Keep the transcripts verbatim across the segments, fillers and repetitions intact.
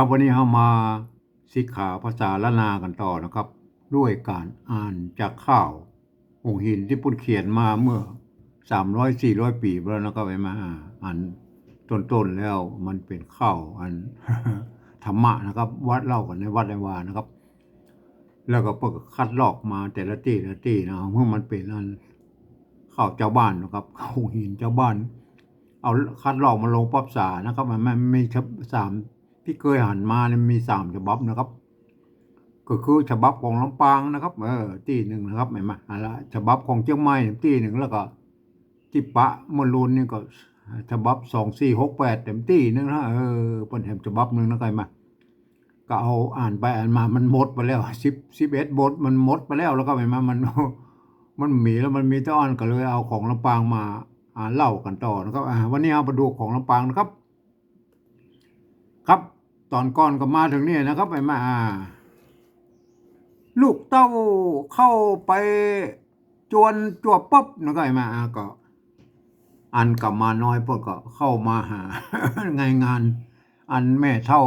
ครับ วันนี้เฮามาสิกขาภาษาล้านนากั๋นต่อนะครับ ด้วยก๋านอ่านจากข่าว องค์หินตี้เปิ้นเขียนมาเมื่อสามร้อยสี่ร้อยปี๋มาแล้วนะครับ เห็นไหม อ่า อันต้นๆ แล้วมันเป๋นข่าวอัน ธรรมะนะครับ วัดเล่ากั๋นในวัดในวานะครับ แล้วก็เปิ้นก็คัดลอกมาแต่ละตี้แต่ละตี้นะ เพื่อมันเป๋นอันข่าวจาวบ้านนะครับ ข่าวองค์หินจาวบ้าน เอาคัดลอกมาลงปรับภาษานะครับ มัน มันมีสาม ตี้เกยหันมาเนี่ยมีสามฉบับนะครับ ก็คือฉบับของลำปางนะครับ เออ ตี้นึ่งนะครับ เห็นไหม อันละฉบับของเจียงใหม่ตี้นึ่ง แล้วก็ตี้ปะเมื่อลุนนี่ก็ฉบับสองสี่หกแปดเต็มตี้นึ่งนะ เออ เปิ้นแถมฉบับนึ่งนะ ใครมา ก็เอาอ่านไปอ่านมามันหมดไปแล้ว สิบ สิบเอ็ดบทมันหมดไปแล้ว แล้วก็เห็นไหม มัน มันมีแล้ว มันมีแต่อ่อน ก็เลยเอาของลำปางมา อ่า เล่ากั๋นต่อนะครับ อ่า วันนี้เอาไปดูของลำปางนะครับ ครับ ต๋อนก่อนก็มาเถิงนี่นะครับ เห็นไหม อ่า ลูกเต้าเข้าไปจวนจั่วป๊บนะครับ เห็นไหม อ่า ก็ อันกุมารน้อยเปิ้นก็เข้ามาหา ในงาน อันแม่เฒ่า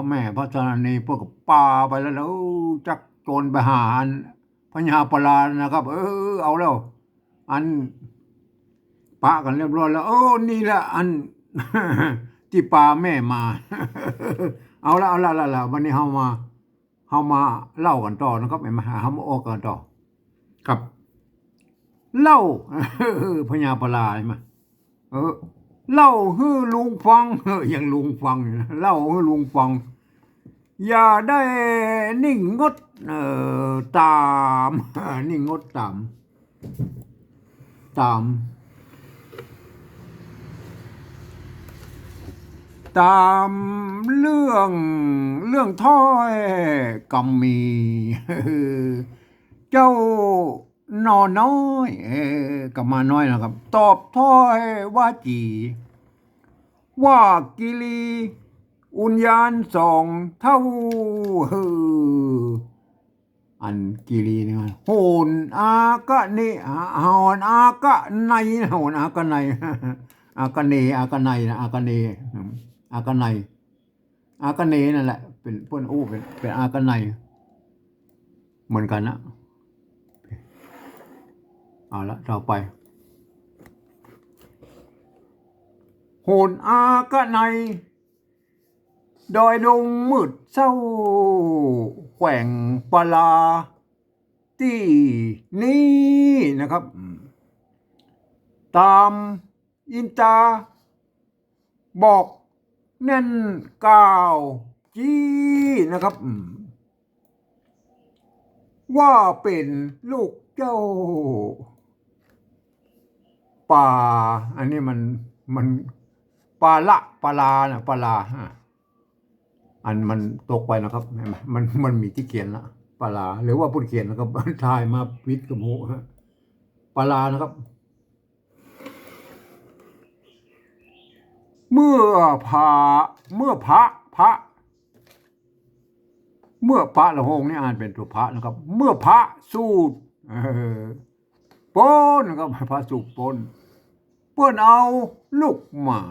แม่พระธรณีเปิ้นก็ปาไปแล้ว แล้วจักโจนไปหาอันพญาปลานะครับ เออ เอาแล้ว อันปะกั๋นเรียบร้อยแล้ว เออ นี่แหละอัน ตี้ปาแม่มา เอาละ เอาละ เอาละ วันนี้เฮามา เฮามาเล่ากั๋นต่อนะครับ เห็นไหม เฮามาออกกั๋นต่อ ครับ เล่า พญาปลา เห็นไหม เออ เล่าหื้อลุงฟัง เออ ยังลุงฟังอยู่นะ เล่าหื้อลุงฟัง อย่าได้นิ่งงด เอ่อ ต๋าม นิ่งงดต๋าม ต๋าม ต๋ามเรื่อง เรื่องถ้อยกำมี เจ้าหน่อน้อย เอ่อ กุมารน้อยนะครับ ตอบถ้อยวาจี ว่ากิริอุญญาณสองเท่า เออ อันกิริเนี่ย โหนอากะเน อ่า โหนอากะไนย โหนอากะไนย อากะเน อากะไนยนะ อากะเนย อืม อากะไนย อากะเนยนั่นแหละ เป๋น เปิ้นอู้ เป๋น เป๋นอากะไนย เหมือนกั๋นนะ เอาละ ต่อไป โหนอากะไนย ดอยดงมืดเศร้า แขวงปาลา ตี้นี้นะครับ อืม ต๋ามอินต๋าบอกแน่นกล่าวจี้นะครับ อืม ว่าเป๋นลูกเจ้า ปา อันนี้มัน มัน ปาละ ปาลานะ ปาลา อ่ะ อันมันตกไปนะครับ เห็นไหม มัน มันมีตี้เขียนละ ปาลา หรือว่าเปิ้นเขียนแล้วก็ถ่ายมาผิดก็บ่ฮู้ฮะ ปาลานะครับ เมื่อพระ เมื่อพระ พระ เมื่อพระละโฮงนี่อ่านเป๋นตั๋วพระนะครับ เมื่อพระสูบ เออ ปล้นนะครับ พระสูบปล้น เปิ้นเอาลูกหมา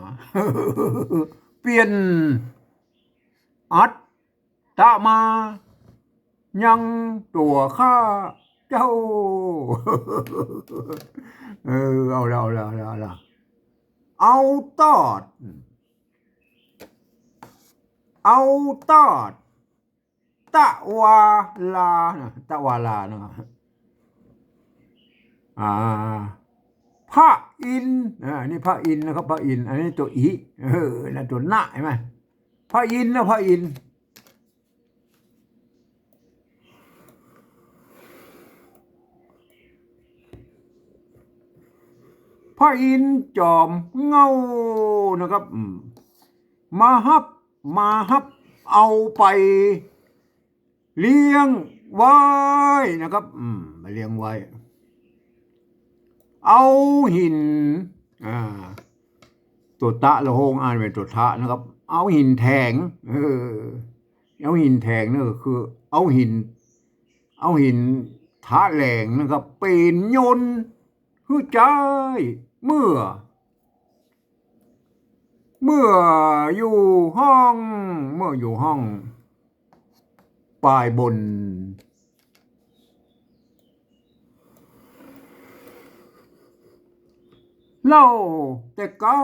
เปลี่ยนอัตตะมา ยังตั๋วข้าเจ้า เออ เอาละ เอาละ เอาละ เอาละ เอาตอด เอาตอด ตะวาลานะ ตะวาลานะครับ อ่า พระอินทร์ อ่า นี่พระอินทร์นะครับ พระอินทร์ อันนี้ตั๋วอิ เออ นะ ตั๋วนะ เห็นไหม พระอินทร์นะ พระอินทร์ พระอินทร์จอมเหง้านะครับ อืม มาฮับ มาฮับเอาไปเลี้ยงไว้นะครับ อืม มาเลี้ยงไว้ เอาหิน อ่า ตั๋วตะละโฮงอ่านเป๋นตั๋วทะนะครับ เอาหินแถง เออ เอาหินแถงนี่ก็คือ เอาหิน เอาหินทะแหลงนะครับ เป๋นยนต์หื้อใจ๊ เมื่อ เมื่ออยู่ห้อง เมื่ออยู่ห้องปายบน เล่าแต่เก๊า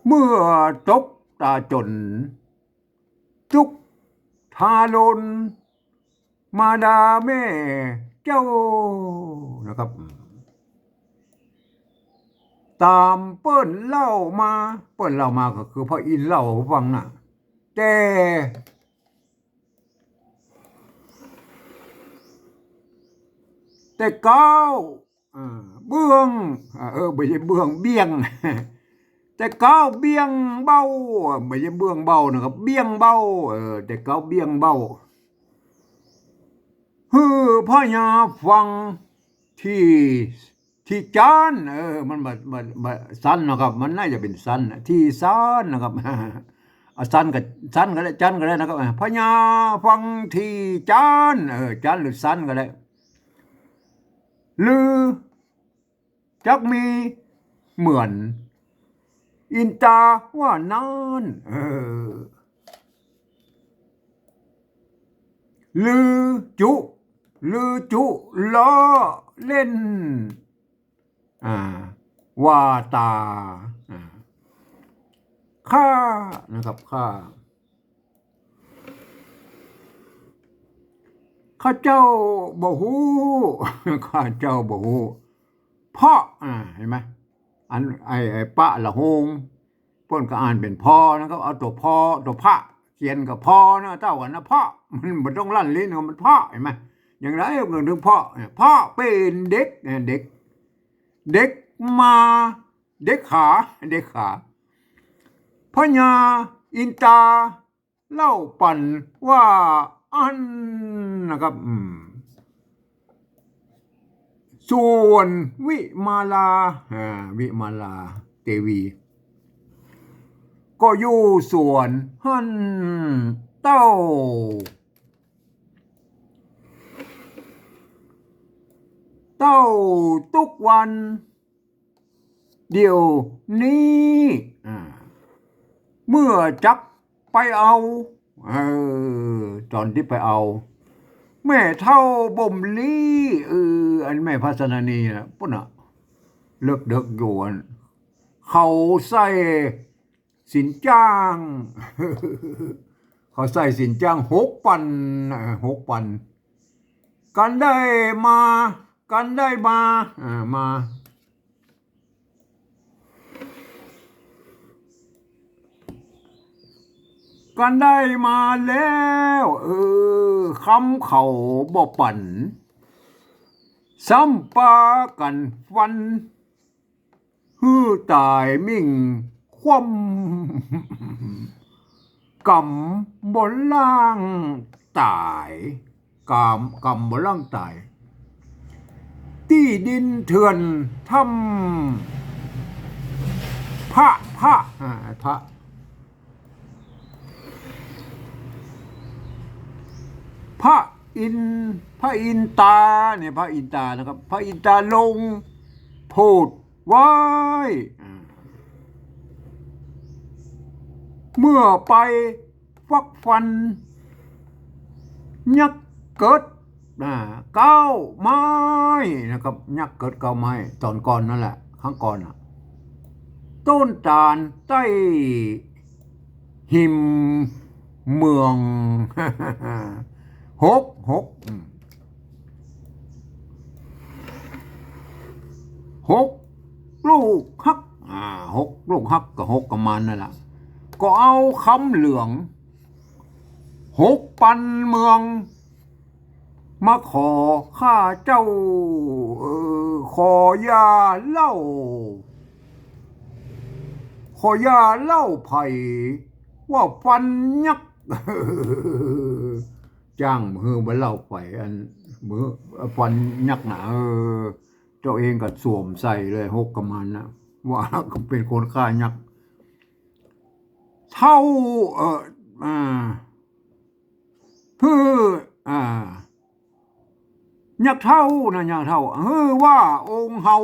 เมื่อตกต๋าจ๋น จุกทารุณ มาดาแม่เจ้านะครับ ต๋ามเปิ้นเล่ามา เปิ้นเล่ามาก็คือพ่ออินทร์เล่าหื้อฟังน่ะ แต่ แต่เก๊า อ่า เบื้อง อ่า เออ บ่ใจ้เบื้อง เบี้ยง แต่เก๊าเบี้ยงเบ้า อ่า บ่ใจ้เบื้องเบ้านะครับ เบี้ยงเบ้า เออ แต่เก๊าเบี้ยงเบ้า หื้อพญาฟังตี้ ตี้จ๊าน เออ มันบ่ บ่ บ่ซั้นนะครับ มันน่าจะเป๋นซั้นน่ะ ตี้ซั้นนะครับ อ่ะ ซั้นก็ ซั้นก็ได้ จ๊านก็ได้นะครับ อ่ะ พญาฟังตี้จ๊าน เออ จ๊านหรือซั้นก็ได้ ลือ จักมีเหมือน อินต๋าว่านั้น เออ ลือจุ ลือจุล้อเล่น อ่า ว่าต๋า อ่า ข้านะครับ ข้า ข้าเจ้าบ่ฮู้ ข้าเจ้าบ่ฮู้ เพราะ อ่า หันก่อ อัน ไอ้ ไอ้ปะละโฮง เปิ้นก็อ่านเป๋นพอนะครับ เอาตั๋วพอ ตั๋วพะ เขียนก็พอนะ เต้ากั๋นนะ เพาะ มันบ่ต้องลั่นลิ้น มันเพาะ หันก่อ อย่างใดมันถึงเพาะ เนี่ย เพาะเป๋นเด็ก เนี่ย เด็ก เด็กมา เด็กขา เด็กขา พญาอินต๋า เล่าปันว่าอั้นนะครับ อืม ส่วนวิมาลา อ่า วิมาลาเตวี ก็อยู่สวนหั้น เต้า เต้าตุ๊กวัน เดี๋ยวนี้ อ่า เมื่อจักไปเอา เออ ต๋อนตี้ไปเอา แม่เฒ่าบ่มลี้ เออ อันแม่พระสนนีน่ะ ปุ้นน่ะ เลิกเดิกอยู่อัน เขาใส่ สินจ้าง เขาใส่สินจ้างหกปัน เอ่อ หกปัน กันได้มา กันได้มา อ่า มา กันได้มาแล้ว เออ คำเขาบ่ปัน ซ้ำปากั๋นฟัน หื้อต๋ายมิ่งคว่ำ กำบ่ล้างต๋าย กำ กำบ่ล้างต๋าย ตี้ดินเถื่อนถ้ำพระ พระ อ่า พระ พระอินทร์ พระอินต๋าเนี่ย พระอินต๋านะครับ พระอินต๋าลงโพธิ์ไว้ อ่า เมื่อไปฟักฟัน ยักษ์เกิด อ่า เก๊าไม้นะครับ ยักษ์เกิดเก๊าไม้ ต๋อนก่อนนั่นแหละ ครั้งก่อนน่ะ ต้นต๋าลใต้ หิมเมือง หก หก อืม หกลูกฮัก อ่า หกลูกฮักกับหกกุมารนั่นแหละ ก็เอาคำเหลือง หกปันเมือง มาขอข้าเจ้า เออ ขอยาเหล้า ขอยาเหล้าไผ่ ว่าฟันยักษ์ จ้างหื้อมาเหล้าไผ่ อัน หื้อฟันยักษ์น่ะ เออ เจ้าเองก็สวมใส่เลย หกกุมารน่ะ ว่าก็เป๋นคนฆ่ายักษ์ เฒ่า เอ่อ อ่า หื้อ อ่า ยักษ์เฒ่านะ ยักษ์เฒ่า หื้อว่าองค์เฮา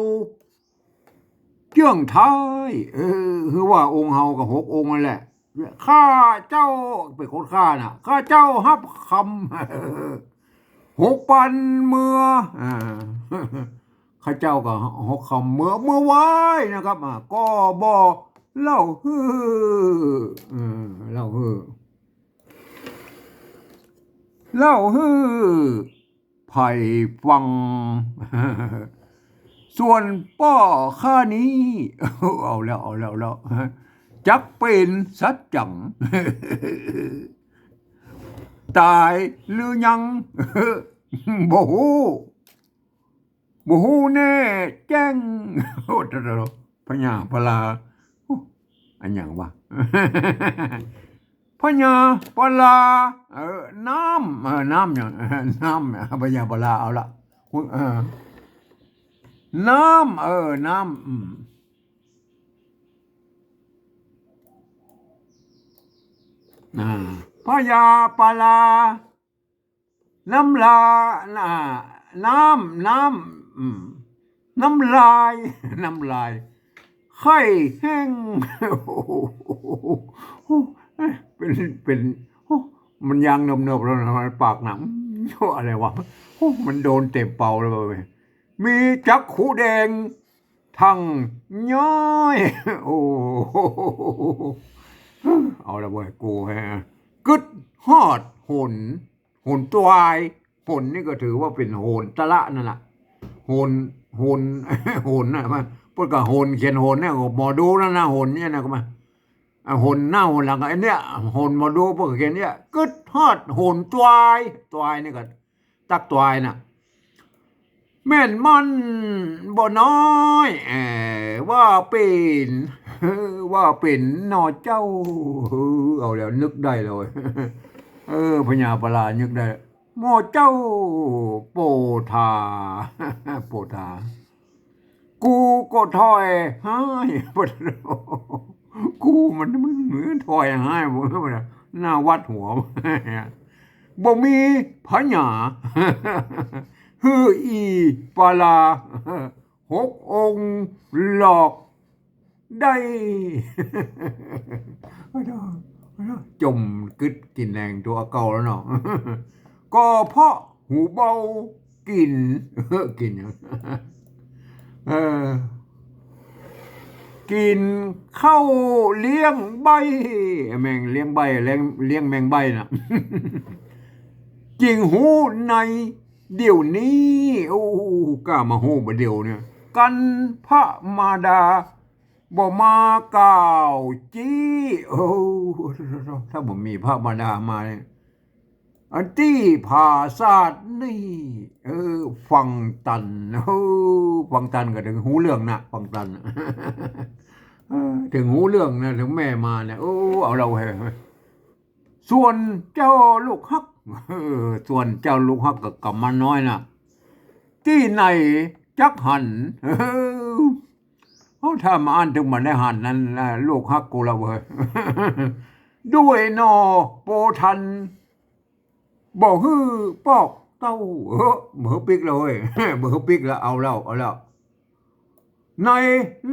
เจื้องท้าย เออ คือว่าองค์เฮาก็หกองค์นั่นแหละ ข้าเจ้า เป๋นคนฆ่าน่ะ ข้าเจ้าฮับกำ หกปันเมือ อ่า ข้าเจ้าก็ฮับกำเมือ เมือไหว้นะครับ อ่า ก็บ่เล่าหื้อ เออ เล่าหื้อ เล่าหื้อ ใผฟัง ส่วนป้อข้านี้ เอาแล้ว เอาแล้ว เอาแล้ว จักเป๋นสัจจัง ต๋ายหรือยัง บ่ฮู้ บ่ฮู้แน่แจ้ง โอ้ พญาปลา โอ้ อะหยังวะ พญาปลา เออ น้ำ เออ น้ำหยัง เออ น้ำ พญาปลา เอาละ เออ น้ำ เออ น้ำ อืม อ่า พญาปลา น้ำลา อ่า น้ำ น้ำ อืม น้ำลาย น้ำลาย ไข้แห้ง โอ้โห เป๋น เป๋น โอ้ มันยางเนิบๆ แล้วนะ มันปากหนัง โอ้ อะไรวะ โอ้ มันโดนเตะเป่าเลยเว้ย มีจักขุแดง ทั้งย้อย โอ้โห เอาละเว้ย กูฮะ กึ๊ดฮอดหน หนตวาย หนนี่ก็ถือว่าเป๋นหนตะละนั่นแหละ หน หน หนน่ะ มัน เปิ้นก็หน เขียนหนเนี่ย ก็หมอดูนั่นนะ หนเนี่ยนะ ก็มา อ่ะ หนหน้าหนหลัง อันเนี้ย หนหมอดูเปิ้นก็เขียนเนี่ย กึ๊ดฮอดหนตวาย ตวายนี่ก็ ตักตวายน่ะ แม่นมันบ่น้อย เอ่อ ว่าเป๋น ว่าเป๋นหนอเจ้า เออ เอาแล้ว นึกได้แล้วเว้ย เออ พญาปลานึกได้ หมอเจ้า โปธา โปธา กูก็ถอยฮ้าย กูมัน มันถอยฮ้าย บ่ หน้าวัดหัว บ่มีพญา หื้ออีปลา หกองค์หลอกได้ จ่มกึ๊ดกิ๋นแฮงตั๋วเก่าแล้วเนาะ ก็เพราะหูเบากิ๋น กิ๋นหยัง เออ กิ๋นข้าวเลี้ยงใบ้ แมงเลี้ยงใบ้ เลี้ยง เลี้ยงแมงใบ้น่ะ จึงฮู้ในเดี๋ยวนี้ โอ้ ก้ามาฮู้บ่าเดี่ยวเนี่ย กันพระมารดา บ่มากล่าวจี้ โอ้ ถ้าบ่มีพระมารดามาเนี่ย อันตี้ผาสาทนี่ เออ ฟังตัน เออ ฟังตันก็เถิงฮู้เรื่องนะ ฟังตัน เออ เถิงฮู้เรื่องนะ เถิงแม่มาเนี่ย โอ้ เอาละเว้ย ส่วนเจ้าลูกฮัก เออ ส่วนเจ้าลูกฮักก็กำมาน้อยนะ ตี้ไหนจักหัน เออ เอา ถ้ามาอั้นเถิงบ่ได้หันนั้นนะ ลูกฮักกูละเว้ย ด้วยหนอโปธา บ่หื้อปอกเต้า เออ บ่หื้อปิ๊กละเว้ย บ่หื้อปิ๊กละ เอาแล้ว เอาแล้ว ใน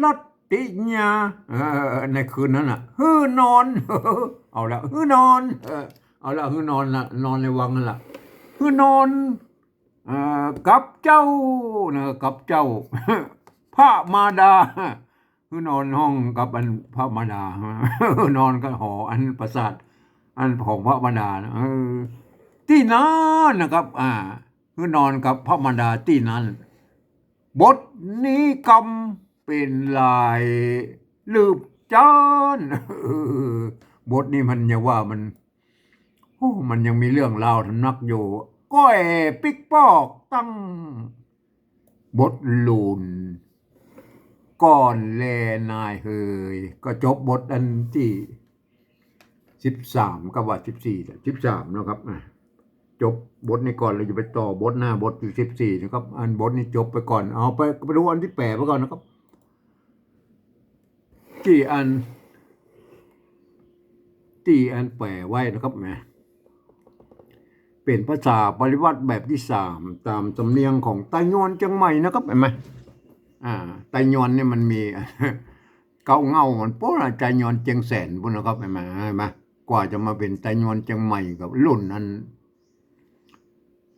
รัตติยา เออ ในคืนนั้นน่ะ หื้อนอน เอาแล้ว หื้อนอน เออ เอาแล้ว หื้อนอนละ นอนในวังนั่นละ หื้อนอน เอ่อ กับเจ้านะ กับเจ้า พระมารดา หื้อนอนห้องกับอันพระมารดา หื้อนอนกับหออันปราสาท อันของพระมารดานะ เออ ตี้นั้นนะครับ อ่า หื้อนอนกับพระมารดาตี้นั้น บทนี้กำเป๋นหลายลืบจาน เออ บทนี้มันยังว่ามัน โอ้ มันยังมีเรื่องราวนักอยู่ ก้อยปิ๊กปอกตั้ง บทลูน ก่อนแลนายเฮย ก็จบบทอันตี้สิบสาม กับว่าสิบสี่ สิบสามแล้วครับ อ่ะ จบบทนี้ก่อน เฮาจะไปต่อบทหน้า บทตี้สิบสี่นะครับ อันบทนี้จบไปก่อน เอาไป ไปดูอันตี้แป๋ไปก่อนนะครับ ตี้อัน ตี้อันแป๋ไว้นะครับ แหม เป๋นภาษาปริวรรตแบบตี้สาม ต๋ามสำเนียงของไตยวนเจียงใหม่นะครับ หันก่อ อ่า ไตยวนนี่มันมี เก๊าเง่ามันปู๊นน่ะ ไตยวนเจียงแสนปู๊นนะครับ หันก่อ หันก่อ กว่าจะมาเป๋นไตยวนเจียงใหม่กับรุ่นอัน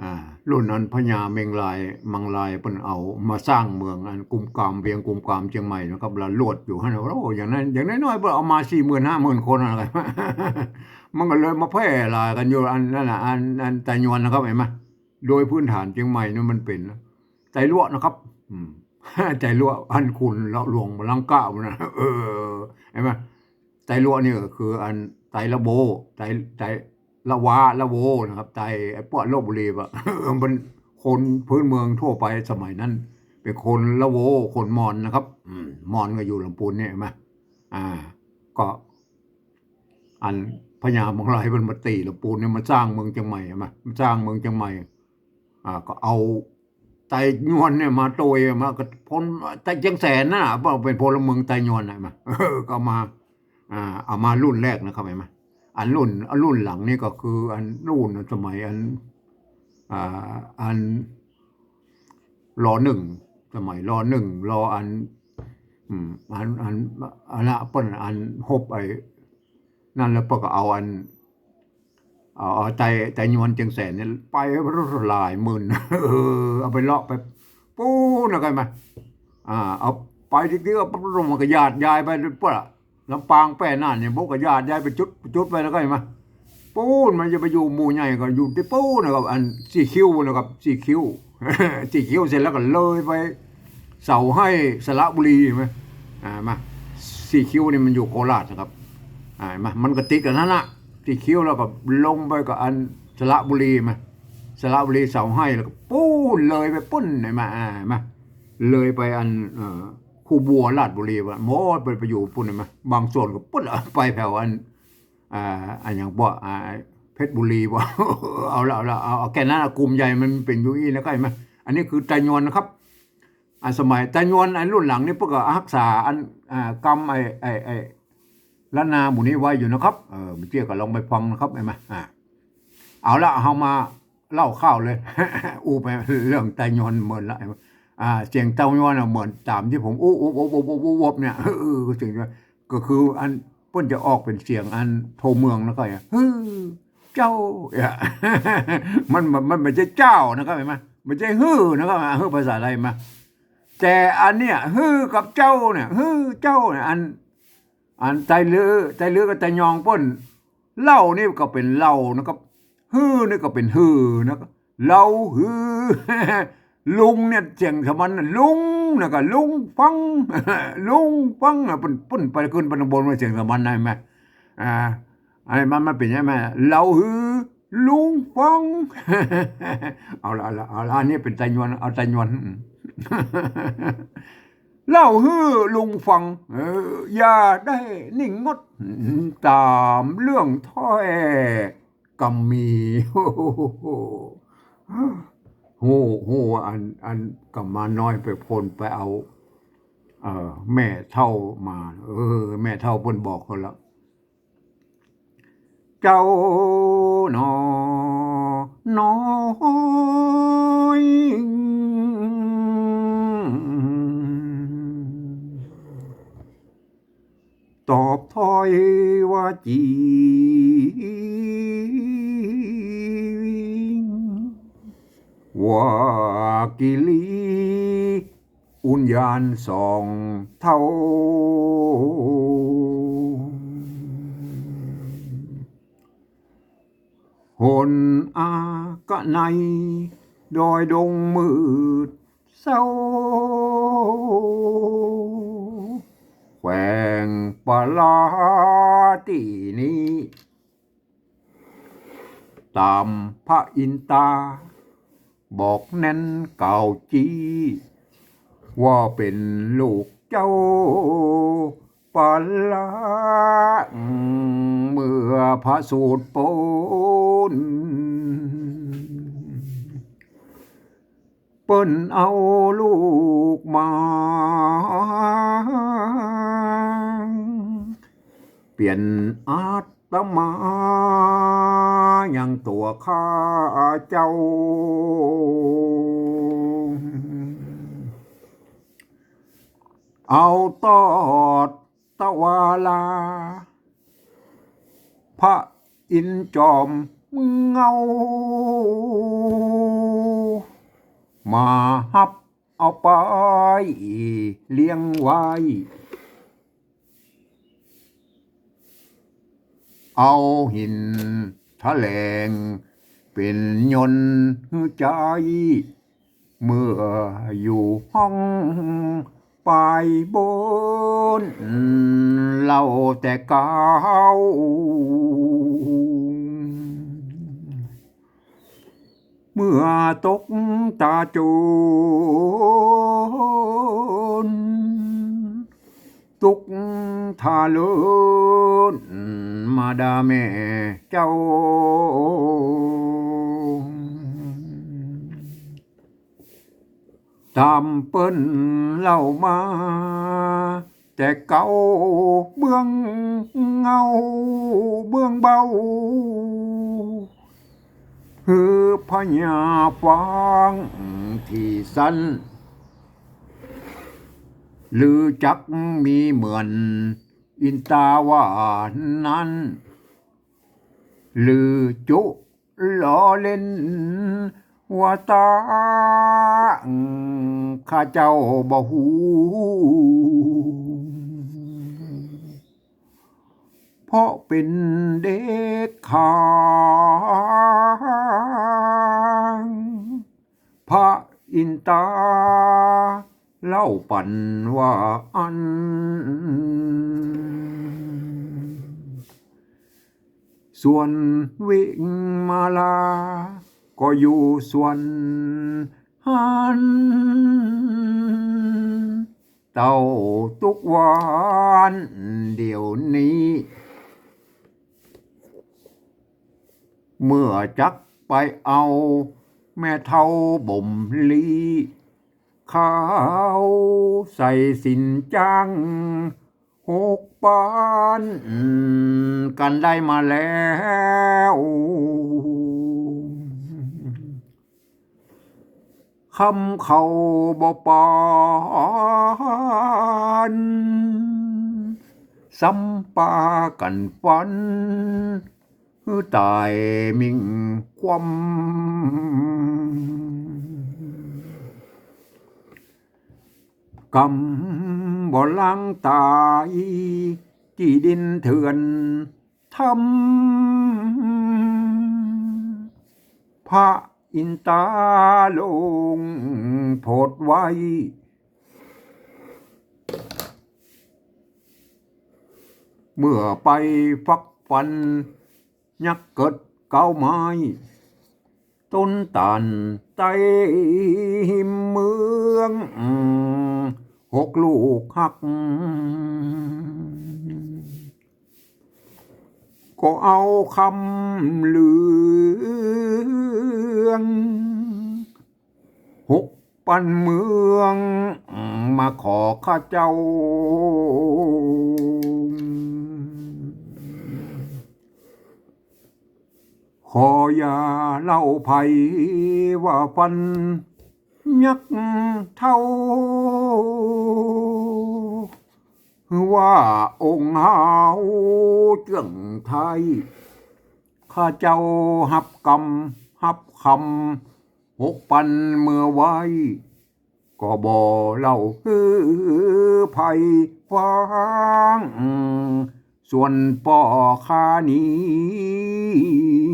อ่า รุ่นอันพญาเม็งราย มังรายเปิ้นเอามาสร้างเมืองอันกุมกาม เวียงกุมกามเจียงใหม่นะครับ แล้วลวดอยู่หั้นน่ะ โอ้ อย่างนั้น อย่างน้อยๆ เปิ้นเอามาสี่หมื่นห้าหมื่นคนอะไร มันก็เลยมาแพร่หลายกั๋นอยู่อันนั้นน่ะ อัน อันไตยวนนะครับ หันก่อ โดยพื้นฐานเจียงใหม่นี่มันเป๋นไตลัวนะครับ อืม ไตลัวอันขุนหลวงบาลังกะปู๊นน่ะ เออ หันก่อ ไตลัวนี่ก็คืออันไตละโว ไต ไตละวา ละโวนะครับ ไต ไอ้ป้อลพบุรีอะ มันคนพื้นเมืองทั่วไปสมัยนั้น เป๋นคนละโว คนมอญนะครับ อืม มอญก็อยู่ลำปูนเนี่ย หันก่อ อ่า ก็ อันพญาเม็งรายเปิ้นมาตี๋ลำปูนเนี่ย มาสร้างเมืองเจียงใหม่ หันก่อ มาสร้างเมืองเจียงใหม่ อ่า ก็เอาไตยวนเนี่ยมาโตย หันก่อ ก็พล ไตเจียงแสนนั่นน่ะ เป๋นพลเมืองไตยวนน่ะ หันก่อ เออ ก็มา อ่า เอามารุ่นแรกนะครับ หันก่อ อันรุ่น อันรุ่นหลังนี่ก็คืออันรุ่นสมัยอัน อ่า อัน รอนึ่ง สมัยรอนึ่ง รออัน อืม อัน อัน อันละเปิ้นอันฮบไอ้นั่นแล้วเปิ้นก็เอาอัน เอา เอาไต ไตยวนเจียงแสนเนี่ยไปหลายหมื่น เออ เอาไปเลาะไปปู๊นนะครับ หันก่อ อ่า เอาไปทีเดียวปั๊บ มันก็หยาดยายไปเปื้อ ลำปางแป้น่านเนี่ย พวกก็หยาดยายไปจุด จุดไปแล้วก็หันก่อ ปู๊นมันจะไปอยู่หมู่ใหญ่ก็อยู่ตี้ปู๊นนะครับ อันสี่คิ้วนะครับ สี่คิ้ว สี่คิ้วเสร็จแล้วก็เลยไปเสาให้สระบุรีหันก่อ อ่า หันก่อ สี่คิ้วนี่มันอยู่โคราชนะครับ อ่า หันก่อ มันก็ติดกั๋นหั้นน่ะ สี่คิ้วแล้วก็ลงไปก็อันสระบุรีหันก่อ สระบุรีเสาให้แล้วก็ปู๊นเลยไปปู๊นหันก่อ อ่า หันก่อ เลยไปอัน เอ่อ คูบัวราชบุรีบ่ หมดไป ไปอยู่ปู๊นหันก่อ บางส่วนก็ปู๊นไปแถวอัน อ่า อันหยังบ่ อ่า เพชรบุรีบ่ เอาละ เอาละ เอา เอาแค่นั้นอะ กลุ่มใหญ่มันเป๋นอยู่อี้นะครับ หันก่อ อันนี้คือไตยวนนะครับ อ่า สมัยไตยวนอันรุ่นหลังนี่เปิ้นก็ฮักษาอัน อ่า กำไอ้ ไอ้ ไอ้ล้านนาหมู่นี้ไว้อยู่นะครับ เออ บ่เจื้อก็ลองไปฟังนะครับ หันก่อ อ่า เอาละ เฮามาเล่าข่าวเลย อู้ไปเรื่องไตยวนเมินละ อ่า เสียงไตยวนน่ะเมินต๋ามตี้ผมอู้ อู้ อู้ อู้ อู้ อู้เนี่ย เออ เสียง ก็คืออันเปิ้นจะออกเป๋นเสียงอันโทเมืองแล้วก็ ฮือ เจ้า เนี่ย มัน มัน มันบ่ใจ้เจ้านะครับ หันก่อ บ่ใจ้ฮือนะครับ ฮือภาษาไทยมา แต่อันเนี้ย ฮือกับเจ้าเนี่ย ฮือเจ้าเนี่ย อัน อันไตลือ ไตลือกับไตยองเปิ้น เล่านี่ก็เป๋นเล่านะครับ ฮือนี่ก็เป๋นฮือนะครับ เล่าฮือ ลุงเนี่ยเสียงสามัญน่ะ ลุงนะครับ ลุงฟัง ลุงฟังนะ เปิ้น เปิ้นไปขึ้นไปข้างบนว่าเสียงสามัญนะ หันก่อ อ่า อันนี้มัน มันเป๋นใจ้ไหม เล่าฮือ ลุงฟัง เอาละ เอาละ เอาละ อันนี้เป๋นไตยวน เอาไตยวน อืม เล่าฮือลุงฟัง เออ อย่าได้นิ่งงด ต๋ามเรื่องถ้อยกำมี ฮู้ ฮู้ อัน อันกำมาน้อยไปพ่นไปเอา เอ่อ แม่เฒ่ามา เออ แม่เฒ่าเปิ้นบอกเขาละ เจ้าหนอน้อย ตอบถ้อยว่าจี ว่ากิริ อุญญาณส่องเท่า หนอากะไน ดอยดงมืดเศร้า แขวงปาลาตี้นี้ ต๋ามพระอินตา บอกแน่นกล่าวจี้ ว่าเป๋นลูกเจ้าปาลา เมื่อพระสูตรโป๊น เปิ้นเอาลูกมา เปลี่ยนอาตมา ยังตั๋วข้าเจ้า เอาตอดตะวาลา พระอินทร์จอมเงา มาฮับเอาไปเลี้ยงไว้ เอาหินแถลงเป๋นยนต์หื้อใจ๊ เมื่ออยู่ห้องปายบน เล่าแต่เก๊า เมื่อตกตาโจร ตุ๊กทารุณมาด่าแม่เจ้า ต๋ามเปิ้นเล่ามาแต่เก๊า เบื้องเงาเบื้องเบา หื้อพญาฟังตี้สั้น หรือจักมีเหมือนอินตาว่านั้น หรือจุล้อเล่นว่าต๋า ข้าเจ้าบ่ฮู้ เพราะเป๋นเด็กขาง พระอินตาเล่าปันว่าอั้น ส่วนวิมาลาก็อยู่ส่วนหั้น เต้าตุ๊กวันเดี๋ยวนี้ เมื่อจักไปเอาแม่เฒ่าบ่มลี้ เขาใส่สินจ้างหกปัน กันได้มาแล้ว คำเขาบ่ปาน ซ้ำปากั๋นฟัน หื้อต๋ายมิ่งคว่ำ กำบ่ล้างต๋ายตี้ดินเถื่อน ธรรม พระอินตาลงโผดไว้ เมื่อไปฟักฟัน ยักษ์เกิดเก๊าไม้ ต้นตาลใต้หิมเมือง หกลูกหัก ก็เอาคำเหลือง หกปันเมือง มาขอข้าเจ้า ขออย่าเล่าใผว่าฟันยักษ์เฒ่า ว่าองค์เฮาเจื้องไทย ข้าเจ้าฮับกำฮับคำ หกปันเมื่อไว้ ก็บ่เล่าหื้อใผฟัง ส่วนป้อข้านี้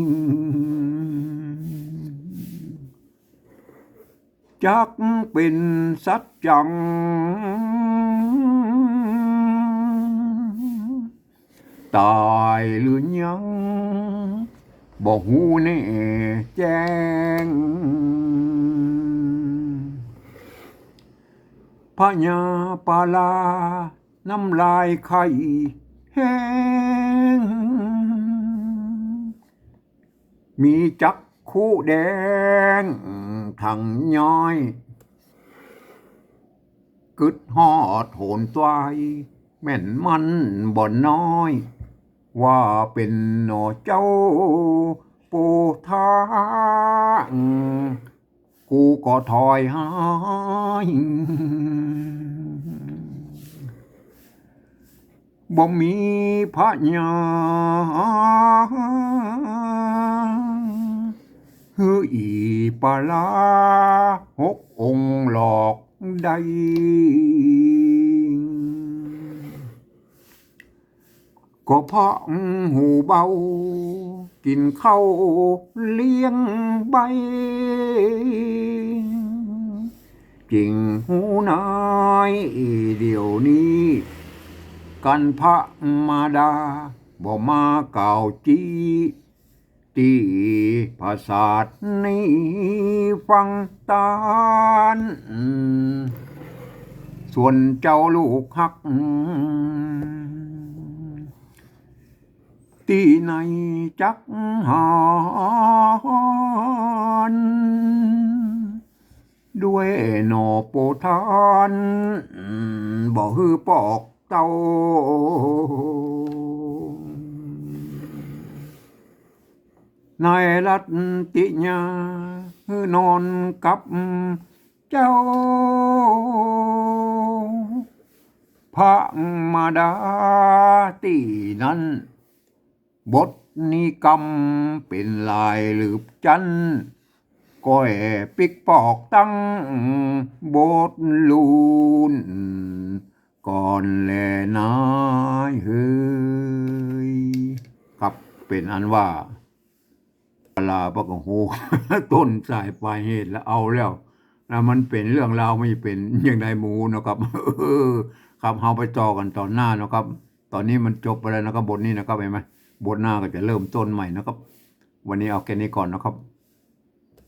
จักเป๋นสัจจัง ต๋ายหรือยัง บ่ฮู้แน่แจ้ง พญาปาลาน้ำลายไข่แห้ง มีจักขุแดงทั้งย้อย กึ๊ดฮอดโหนตวาย แม่นมั่นบ่น้อย ว่าเป๋นหนอเจ้าปู่ทาง กูก็ถอยหาย บ่มีพญา หื้ออีปาลาหกองค์หลอกได้ ก็เพราะหูเบา กิ๋นข้าวเลี้ยงใบ จิ่งฮู้นายเดี๋ยวนี้ กั๋นพระมาดา บ่มากล่าวจี้ ตี้ผาสาทนี้ฟังตาน ส่วนเจ้าลูกฮัก ตี้ในจักหาญ ด้วยหน่อโปธาน บ่หื้อปอกเต้า นายรัตติยา หื้อนอนกับเจ้า พระมาดาตี้นั้น บทนี้กำเป๋นลายหลืบจั้น ก้อยปิ๊กปอกตั้งบทลูน ก่อนแลนายเฮย ครับ เป๋นอันว่า ปาลาเปิ้นก็ฮู้ ต้นสายปลายเหตุแล้วเอาแล้วนะ มันเป๋นเรื่องราวมันจะเป๋นอย่างใดหมู่เนาะครับ เออ ครับ เฮาไปต่อกั๋นต๋อนหน้าเนาะครับ ต๋อนนี้มันจบไปแล้วนะครับ บทนี้นะครับ หันก่อ บทหน้าก็จะเริ่มต้นใหม่นะครับ วันนี้เอาแค่นี้ก่อนนะครับ